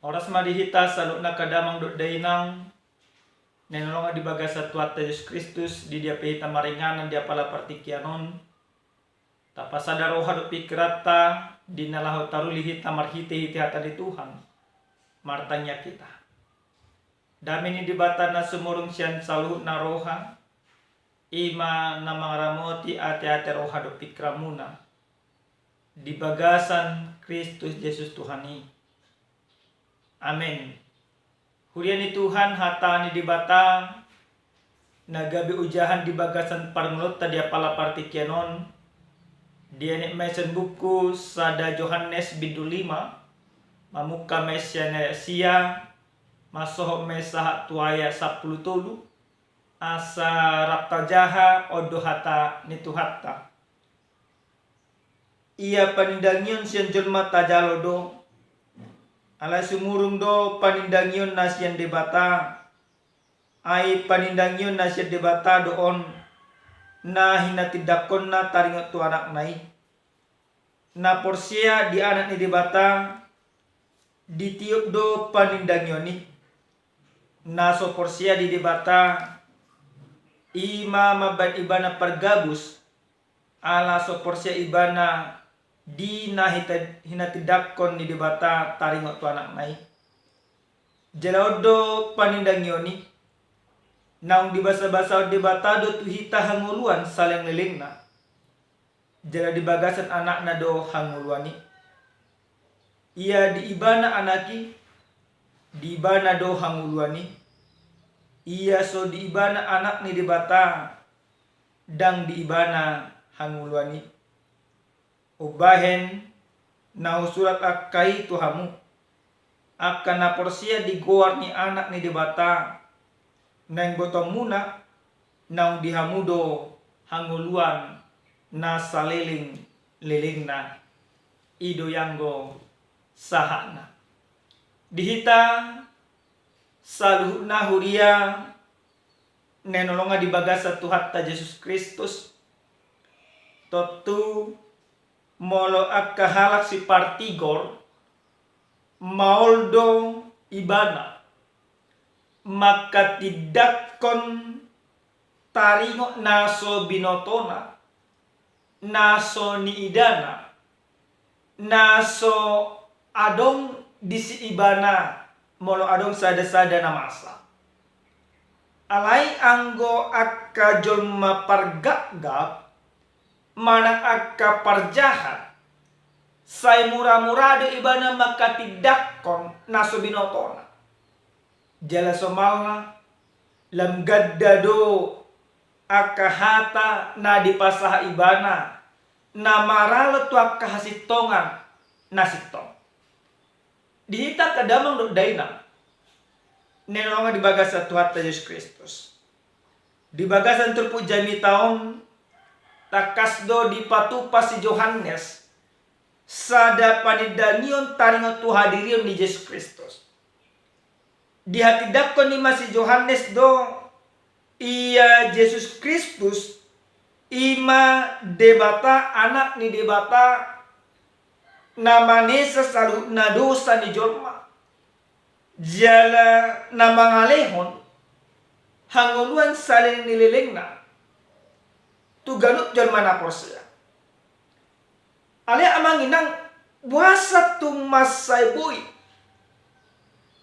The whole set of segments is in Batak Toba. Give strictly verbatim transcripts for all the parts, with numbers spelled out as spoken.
Horas ma di hita saluhutna angka damang dohot dainang, na hinaholongan di bagasan Tuhanta Jesus Kristus, di dia pe hita maringanan di apala partingkian on, tapasada roha dohot pingkiranta di na laho taruli hita marhitehite hata ni Tuhan. Martangiang hita. Dame ni Debata na sumurung sian saluhutna roha, i ma na mangaramoti ateate roha dohot pingkiranmuna di bagasan Kristus Jesus Tuhan i. Amen. Huria ni Tuhan, hata ni Debata na gabe ojahan di bagasan parngoluonta di apala partingkian on, dienet ma i sian buku sada Johannes bindu lima, mamungka ma i sian ayat sia, mansohot ma i sahat tu ayat sampulu tolu, asa rap tajaha on do hata ni Tuhanta. Ia panindangion sian jolma tajalo do, alai sumurung do panindangion na sian Debata. Ai panindangion na sian Debata do on, na hinatindangkonna taringot tu Anakna i. Na porsea di Anak ni Debata, ditiop do panindangion i. Na so porsea di Debata, i ma mambahen ibana pargabus, ala so porsea ibana di na hita-, hinatindangkon ni Debata taringot tu Anakna i. Jala on do panindangion i, naung dibasabasahon Debata do tu hita hangoluan saleleng ni lelengna. Jala di bagasan Anakna do hangoluan i. Ia di ibana Anak i, di ibana do hangoluan i. Ia so di ibana Anak ni Debata, ndang di ibana hangoluan i. Umbahen na husurat angka i tu hamu, angka na porsea di goar ni Anak ni Debata, naeng botoonmuna, naung di hamu do hangoluan na saleleng-lelengna. I do i anggo sahatna. Di hita saluhutna huria na hinaholongan di bagasan Tuhanta Jesus Kristus, tontu molo angka halak sipartigor, maol do ibana mangkatindangkon taringot na so binotona, na so niidana, na so adong disi ibana molo adong sada-sada na masa. Alai anggo angka jolma pargapgap manang angka parjahat, sai mura-mura do ibana mangkatindangkon na so binotona. Jala somalna, lam ganda do angka hata na dipasahat ibana, na maralo tu angka hasintongan na sintong. Di hita angka damang dohot dainang na hinaholongan di bagasan Tuhanta Jesus Kristus. Di bagasan turpuk jamita on, tangkas do dipatupa si Johannes sada panindangion taringot tu hadirion ni Jesus Kristus. Dihatindangkon i ma si Johannes do, ia Jesus Kristus, i ma Debata, Anak ni Debata, na manesa saluhutna dosa ni jolma, jala na mangalehon hangoluan saleleng ni lelengna tu ganup jolma na porsea. Alai amang inang, boasa tung mansai boi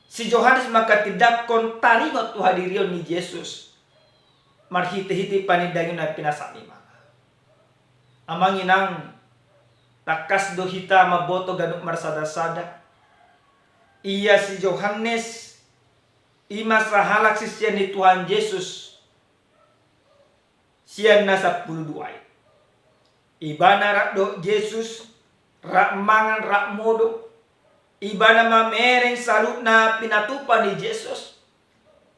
si Johannes mangkatindangkon taringot tu hadirion ni Jesus marhite-hite panindangion na pinasahat ni ibana? Amang inang, tangkas do hita mamboto ganup marsada-sada, ia si Johannes i ma sahalak sisean ni Tuhan Jesus sian na sampulu dua i. Ibana rap dohot Jesus, rap mangan, rap modom. Ibana mamereng saluhut na pinatupa ni Jesus.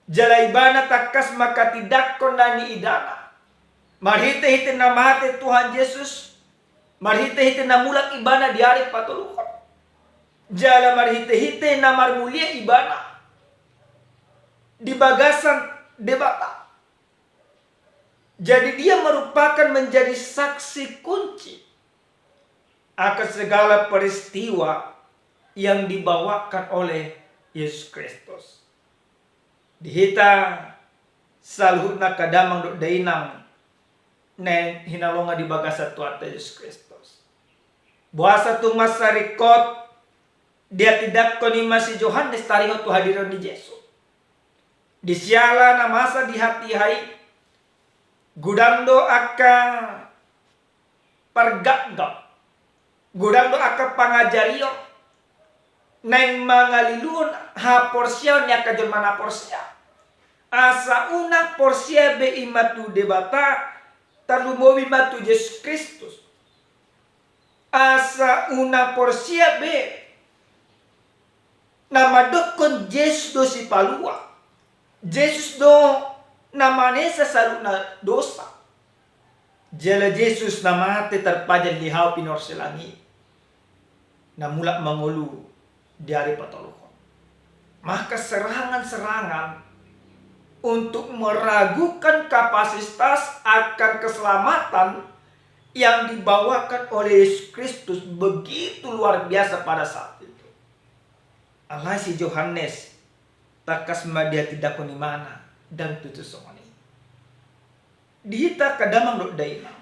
Jala ibana tangkas mangkatindangkon na niidana. Marhite-hite na mate Tuhan Jesus, marhite-hite na mulak ibana di ari patoluhon, jala marhite-hite na marmulia ibana di bagasan Debata. Jadi dia merupakan menjadi saksi kunci akan segala peristiwa yang dibawakan oleh Jesus Kristus. Di hita saluhutna angka damang dohot dainang na hinaholongan di bagasan Tuhanta Jesus Kristus. Boasa tung mansai ringkot dihatindangkon i ma si Johannes taringot tu hadiron ni Jesus? Di siala na masa di hatiha i, godang do angka pargapgap, godang do angka pangajarion naeng mangaliluhon haporseaon ni angka jolma na porsea. Asa unang porsea be i ma tu Debata, tarlumobi ma tu Jesus Kristus. Asa unang porsea be na mandokkon Jesus do Sipalua, Jesus do na manesa saluhutna dosa. Jala Jesus na mate tarpajal di hau pinorselang i, na mulak mangolu di ari patoluhon. Maka serangan-serangan untuk meragukan kapasitas akan keselamatan yang dibawakan oleh Yesus Kristus begitu luar biasa pada saat itu. Alai si Johannes tangkas ma dihatindangkon imana, ndang tutu songon i. Di hita angka damang dohot dainang,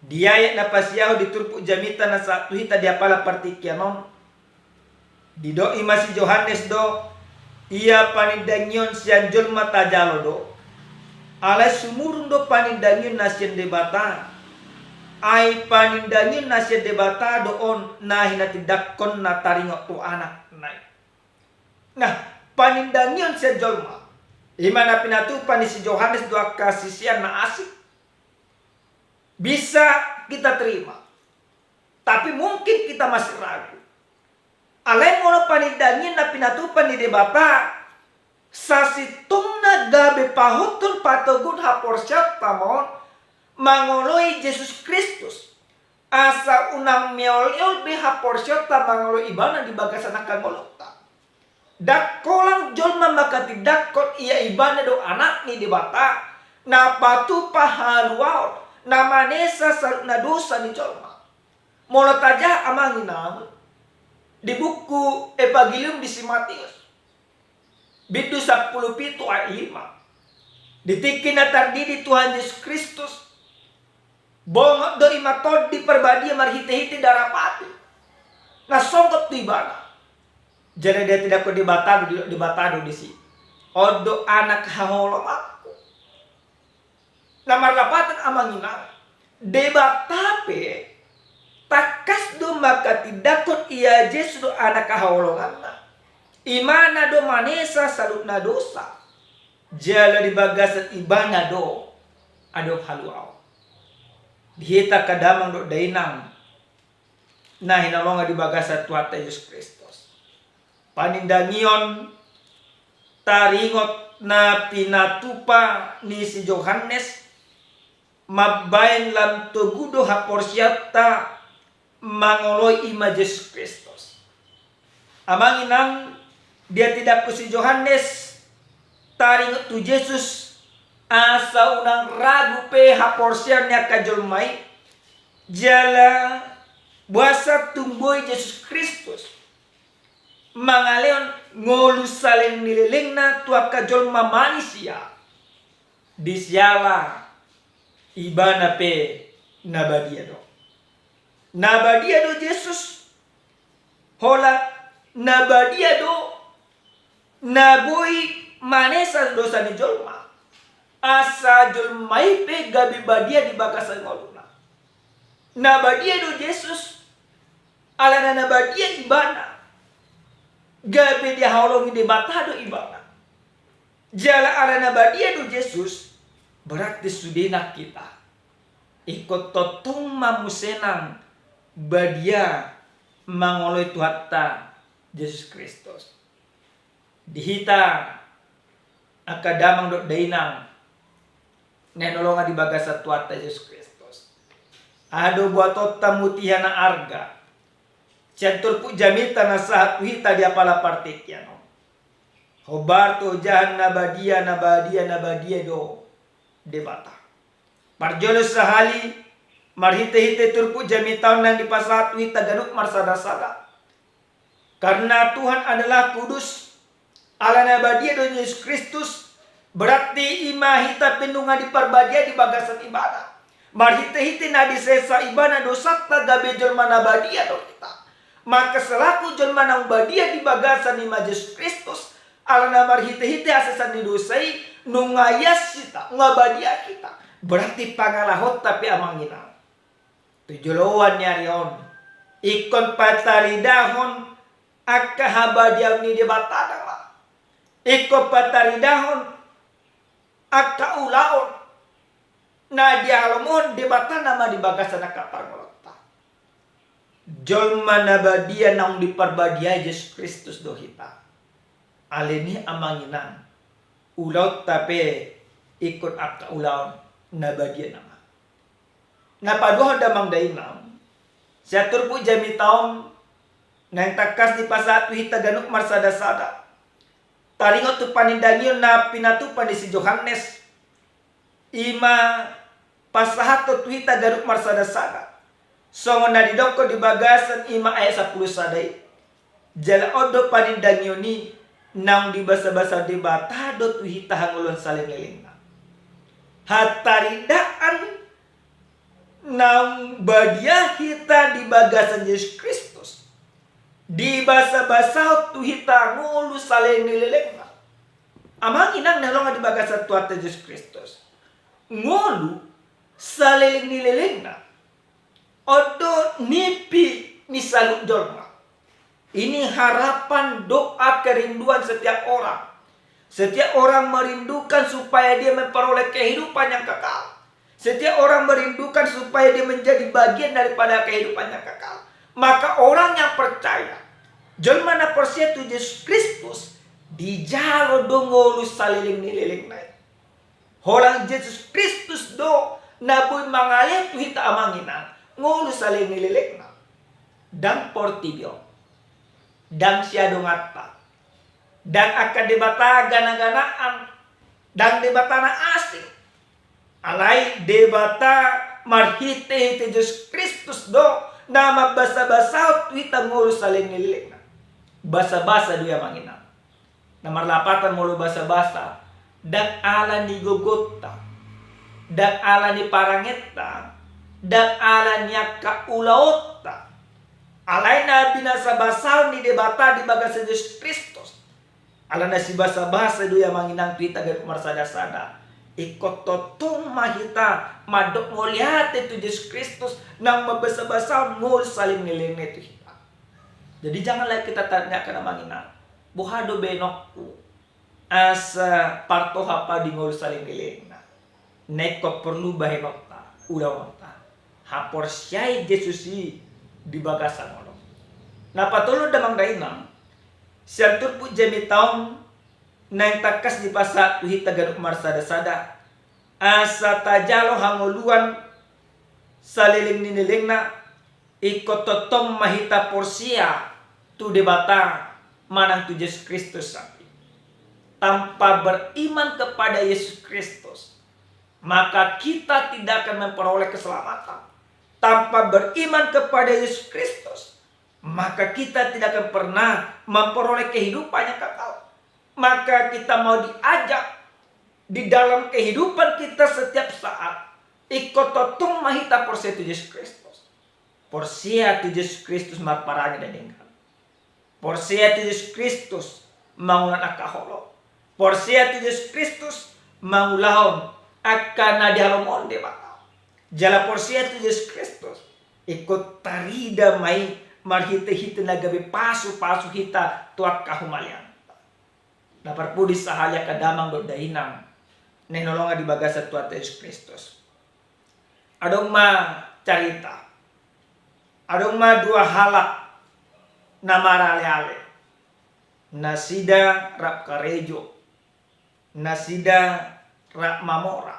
di ayat na pasiahon di turpuk jamita na sahat tu hita di apala partingkian on, didok i ma si Johannes do, ia panindangion sian jolma tajalo do, alai sumurung do panindangion na sian Debata. Ai panindangion na sian Debata do on na hinatindangkonna taringot tu Anakna i. Nah, panindangion sian jolma, i ma na pinatupa ni si Johannes dohot angka sisean na asing, bisa kita terima. Tapi mungkin kita masih ragu. Alai molo panindangion na pinatupa ni Debata, sasintongna gabe pahothon patoguhon haporseaonta ma on mangoloi Jesus Kristus. Asa unang meoleol be haporseaonta mangoloi Ibana di bagasan angka ngolunta. Ndang holan jolma manghatindangkon ia Ibana do Anak ni Debata, na patupa haluaon, na manesa saluhutna dosa ni jolma. Molo tajaha amang inang, di buku Evangelium di si Mateus, bindu sampulu pitu ayat lima. Di tingki na tardidi Tuhan Jesus Kristus, bongot do i ma Tondi Parbadia marhitehite darah patu na songgop tu Ibana. Jala dihatindangkon Debata do, Debata do disi, on do Anak haholonganku. Na marlapatan amang inang, Debata pe tangkas do manghatindangkon ia Jesus do Anak haholonganna. Ibana do manesa saluhutna dosa. Jala di bagasan Ibana do adong haluaon. Di hita angka damang dohot dainang na hinaholongan di bagasan Tuhanta Jesus Kristus, panindangion taringot na pinatupa ni si Johannes mambaen lam togu do haporseaonta mangoloi i ma Jesus Kristus. Amang inang, dihatindangkon si Johannes taringot tu Jesus, asa unang ragu pe haporseaon ni angka jolma i, jala boasa tung boi Jesus Kristus mangalehon ngolu saleleng ni lelengna tu angka jolma manisia. Di siala Ibana pe na badia do. Na badia do Jesus, holan na badia do na boi manesa dosa ni jolma, asa jolma i pe gabe badia di bagasan ngoluna. Na badia do Jesus, alana na badia Ibana, gabe dihaholongi Debata do Ibana. Jala alana badia do Jesus, berarti sude nang hita ingkon tongtong ma muse nang badia mangoloi Tuhanta Jesus Kristus. Di hita angka damang dohot dainang na hinaholongan di bagasan Tuhanta Jesus Kristus, adong buatonta mutiha na arga sian turpuk jamita na sahat tu hita di apala partingkian on. Hombar tu ojahan na badia, na badia, na badia do Debata. Parjolo sahali, marhitehite turpuk jamita on naeng dipasahat tu hita ganup marsadasada, Karena Tuhan adalah kudus, alana badia do Jesus Kristus, berarti i ma hita pe nunga diparbadiai di bagasan ibana. Marhitehite na disesa ibana dosanta gabe jolma na badia do hita. Maka selaku jolma naung badia di bagasan i ma Jesus Kristus, alana marhitehite hasesan ni dosa i, nunga ias hita, nunga badia hita. Berarti pangalahonta pe amang inang. Tu joloan ni ari on, ingkon pataridahon angka habadiaon ni Debata nama. Ingkon pataridahon angka ulaon na dihalomohon Debata nama di bagasan angka parngoluonta. Jolma na badia naung diparbadiai Jesus Kristus do hita. Alani i amang inang, ulaonta pe ingkon angka ulaon na badia nama. Na paduahon damang dainang, sian turpuk jamita on, naeng tangkas dipasahat tu hita ganup marsadasada. Taringot tu panindangion na pinatupa ni si Johannes, i ma pasahathon tu hita ganup marsadasada. Songon na didokkon di bagasan i ma ayat sampulu sada i. Jala on do panindangion i, naung dibasabasa Debata do tu hita hangoluan saleleng ni lelengna. Hataridaan naung badia hita di bagasan Jesus Kristus. Dibasabasahon tu hita ngolu saleleng ni lelengna. Amang inang na hinaholongan di bagasan Tuhanta Jesus Kristus. Ngolu saleleng ni lelengna. On do nipi ni saluhut jolma. Ini harapan, doa, kerinduan setiap orang. Setiap orang merindukan supaya dia memperoleh kehidupan yang kekal. Setiap orang merindukan supaya dia menjadi bagian daripada kehidupan yang kekal. Maka orang yang percaya, jolma na porsea tu Jesus Kristus, dijalo do ngolu saleleng ni lelengna i. Holan Jesus Kristus do na boi mangalehon tu hita amang inang ngolu saleleng ni lelengna. Ndang portibi on, ndang siadonganta, ndang angka debata ganaganaan, ndang debata na asing. Alai Debata marhitehite Jesus Kristus do na mambasabasahon tu hita ngolu saleleng ni lelengna. Basabasa do i amang inang. Na marlapatan molo basabasa, ndang ala ni gogonta, ndang ala ni parangenta, ndang ala ni angka ulaonta. Alai na binasabasahon ni Debata di bagasan Jesus Kristus. Alana sibasabasa do i amang inang tu hita ganup marsadasada. Ingkon tongtong ma hita mandok mauliate tu Jesus Kristus naung mambasabasahon ngolu saleleng ni lelengna i tu hita. Jadi janganlah kita tanyakan amang inang, boha do baenonku asa partohap au di ngolu saleleng ni lelengna. Na ingkon porlu bahenonta, ulaonta, haporseai Jesus i di bagasan ngolu. Na patoluhon damang dainang, sian turpuk jamita on naeng tangkas dipasahat tu hita ganup marsadasada asa tajalo hangoluan saleleng ni lelengna. Ingkon tongtong ma hita porsea tu Debata manang tu Jesus Kristus sandiri. Tanpa beriman kepada Yesus Kristus, maka kita tidak akan memperoleh keselamatan. Tanpa beriman kepada Yesus Kristus, maka kita tidak akan pernah memperoleh kehidupan yang kekal. Maka kita mau diajak di dalam kehidupan kita setiap saat, ingkon tongtong ma hita porsea tu Jesus Kristus. Porsea tu Jesus Kristus marparange na denggan. Porsea tu Jesus Kristus mangulahon angka holong. Porsea tu Jesus Kristus mangulahon angka na dihalomohon Debata. Jala porsea tu Jesus Kristus, ingkon tarida ma i marhitehite na gabe pasupasu hita tu angka humaliangta. Na parpudi sahali angka damang dohot dainang na hinaholongan di bagasan Tuhanta Jesus Kristus. Adong ma carita, adong ma dua halak na maraleale, nasida rap karejo, nasida rap mamora,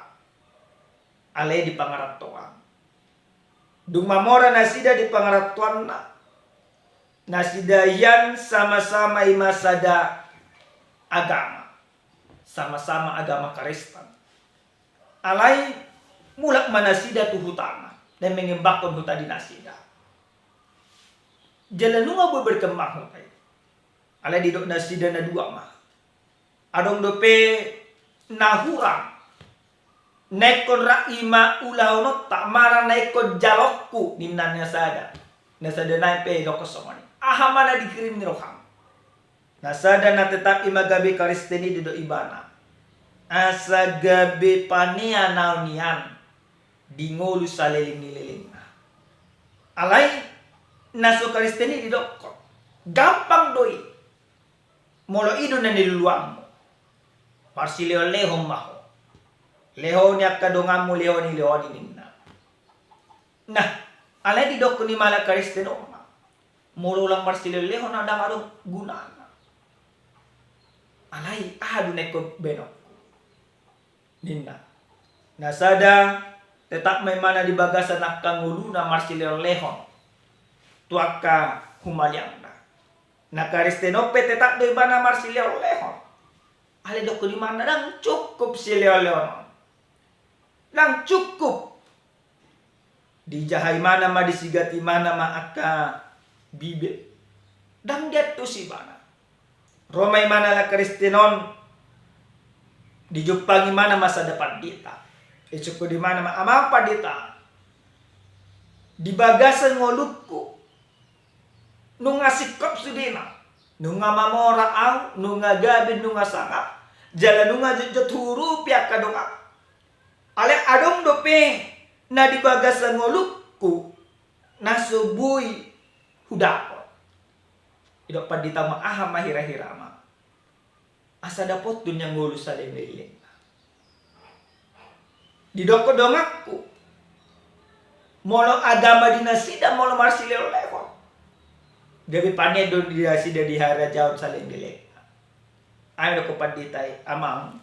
alai di pangarantoan. Dung mamora nasida di pangarantoanna, nasida hian sama-sama i ma sada agama, sama-sama agama Kristen. Alai mulak ma nasida tu hutana, naeng mengembangkon huta di nasida. Jala nunga boi berkembang huta i, Alai didok nasida na dua ma, adong dope na hurang na ingkon rap i ma ulahononta, manang na ingkon jalonku, ninna na sada. Na sada nai pe didok songon i. Aha ma na dikirim ni roham? Na sada na tetap i ma gabe Kristen i, didok ibana, asa gabe panean ahu nian di ngolu saleleng ni lelengna. Alai na so Kristen i didokkon, gampang do i. Molo i do na niluluanmu, marsilehonlehon ma ho. Lehoni angka donganmu, lehoni, lehoni ninna. Nah, alai didokkon i ma halak Kristen on ma, molo ulang marsilehonlehon ndang adong gunana. Alai aha do na ingkon baenonku? Ninna. Na sada tetap ma ibana di bagasan angka ngoluna marsilehonlehon tu angka humaliangna. Na Kristen on pe tetap do ibana marsilehonlehon. Alai didokkon ibana ndang cukup silehonlehon on. Ndang cukup. Dijaha ibana ma, disigati ibana ma angka Bibel. Ndang diantusi ibana. Ro ma ibana halak Kristen on, dijumpang ibana ma sada pandita. Disungkun ibana ma, amang pandita, di bagasan ngolungku nunga singkop sudena. Nunga mamora ahu, nunga gabe, nunga sangap, jala nunga jotjot huurupi angka donganku. Alai adong dope na di bagasan ngolungku na so boi hudapot. Didok pandita ma, aha ma hirahira ma asa dapothon nian ngolu saleleng ni lelengna? Didokkon donganku, molo agama di nasida molo marsilehonlehon, gabe panean do di nasida di harajaon saleleng ni lelengna. Ai didokkon pandita i, amang,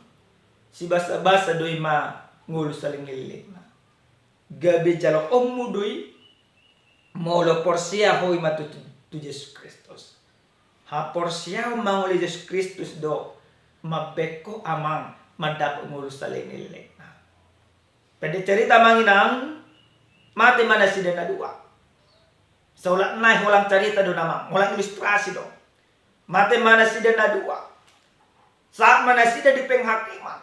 sibasabasa do i ma ngolu saleleng ni lelengna. Gabe jaloonmu do i molo porsea ho i ma tu, tu, tu Jesus Kristus. Haporseaon mangolu Jesus Kristus do mambaen ho amang mandapot ngolu saleleng ni lelengna. Pendek cerita amang inang, mate ma nasida na dua. Saulak nai holan carita do na amang, holan ilustrasi do. Mate ma nasida na dua. Sahat ma nasida di penghakiman.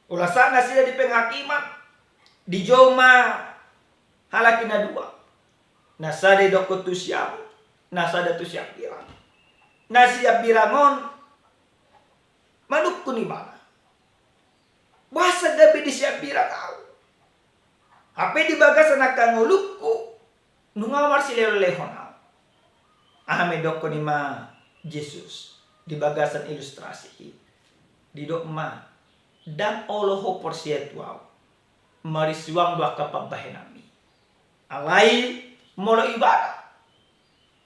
Ula sahat nasida di penghakiman, dijou ma halak i na dua. Na sada didokkon tu siamun, na sada tu siambirang. Na siambirang on manungkun ibana, boasa gabe di siambirang ahu? Hape di bagasan angka ngolungku nunga marsilehonlehon ahu. Aha ma didokkon i ma Jesus di bagasan ilustrasi i? Didok ma, ndang olo ho porsea tu ahu, marisuang do angka pambahenanmi. Alai molo ibana,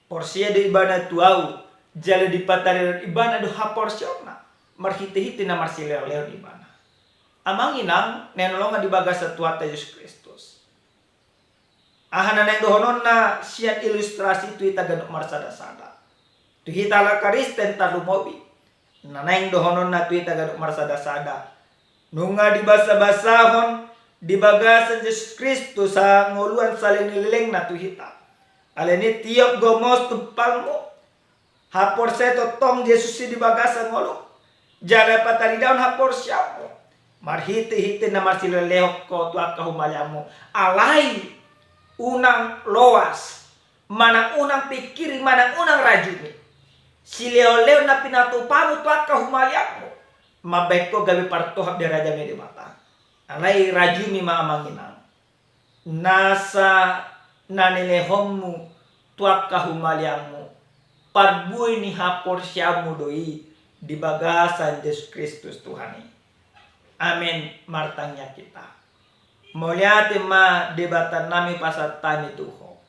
porsea do ibana tu ahu, jala dipataridahon ibana do haporseaonna marhitehite na marsilehonlehon ibana. Amang inang na hinaholongan di bagasan Tuhanta Jesus Kristus, aha na naeng dohononna sian ilustrasi tu hita ganup marsadasada? Tu hita halak Kristen tarlumobi, na naeng dohononna tu hita ganup marsadasada, nunga dibasabasahon di bagasan Jesus Kristus hangoluan saleleng ni lelengna tu hita. Alani i tiop gomos tumpalmu, haporseai tongtong Jesus i di bagasan ngolum, jala pataridahon haporseaonmu marhitehite na marsilehonlehon ho tu angka humaliangmu. Alai unang loas, manang unang pingkiri, manang unang rajumi silehonlehon na pinatupamu tu angka humaliangmu mambaen ho gabe partohap di harajaon ni Debata. Alai rajumi ma amang inang nasa na nilehonmu tu angka humaliangmu, parbue ni haporseaonmu do i di bagasan Jesus Kristus Tuhan i. Amen. Martangiang hita. Mauliate ma Debatanami, pasahat hami tu Ho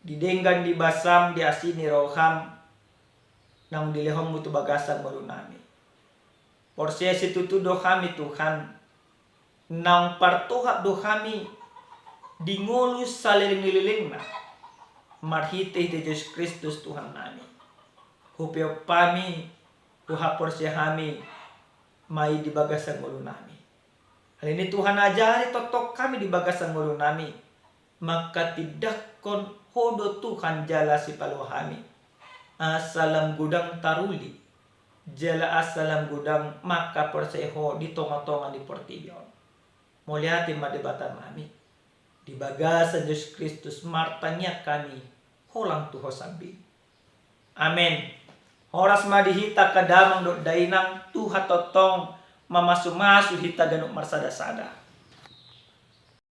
di denggan ni basam, di asi ni roham naung dilehonmu tu bagasan ngolunami. Porsea situtu do hami Tuhan, naung partohap do hami di ngolu saleleng ni lelengna marhitehite Jesus Kristus Tuhannami. Hupeop hami, huhaporseai hami ma i di bagasan ngolunami. Alani i Tuhan, ajari tongtong hami di bagasan ngolunami manghatindanghon Ho do Tuhan jala sipalua hami. asa lam godang taruli, jala asa lam godang mangkaporseai Ho di tonga-tonga ni portibi on. Mauliate ma Debata nami. Di bagasan Jesus Kristus martangiang hami holan tu Ho sambing. Amen. Horas ma di hita angka damang dohot dainang, Tuhan tongtong mamasu-masu hita ganup marsada-sada.